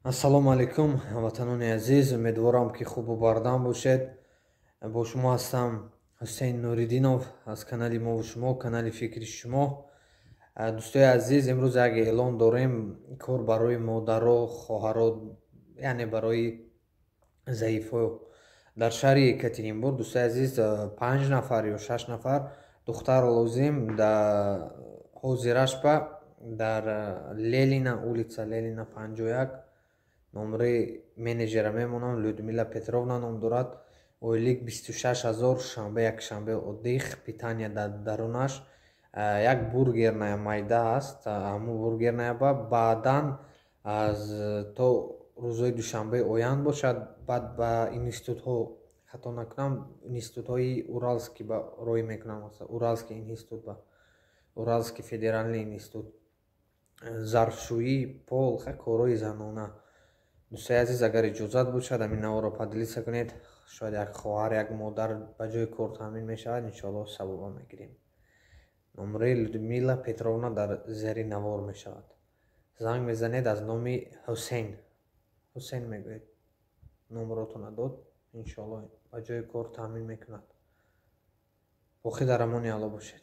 Ассалому алайкум, ҳамватанони азиз. Умедворам, ки хубу бардам бошед. Бо шумо ҳастам Ҳусейн Нуриддинов аз канали мову шумо, канали фикри шумо. Дӯстои азиз, имрӯз як эълон дорем: кор барои модаро, хоҳаро, яъне барои заифҳо дар шаҳри Екатеринбург. Дӯстои азиз, панҷ нафар ё шаш нафар духтар лозим. Ҳозирашба дар Ленина, улица Ленина, 51. Номраи менеҷера мемонам, Людмила Петровна ном дорад. Ойлик 26 000, шанбе, якшанбе отдых, питание дар дарунаш. Як бургерная майда аст, ҳамун бургерная ба баъдан аз то рӯзҳои душанбе оянд бошад. Баъд ба институтҳо, хато накунам, институтҳои Уральский ба роҳӣ мекунам, Уральский институт, ба Уральский федеральный институт, зарфшӯӣ, пол, корҳои занона. Дӯстои азиз, агар иҷозат бошад, ҳамин наворро поделиться кунед. Шояд як хоҳар, як модар ба ҷои кор таъмин мешавад. Иншоалло, савоба мегирем. Номраи Людмила Петровна дар зери навор мешавад. Занг мезанед, аз номи Ҳусейн, Ҳусейн мегӯед, номротона дод, иншоалло, ба ҷои кор таъмин мекунад. Боқӣ дар амони Алло бошед.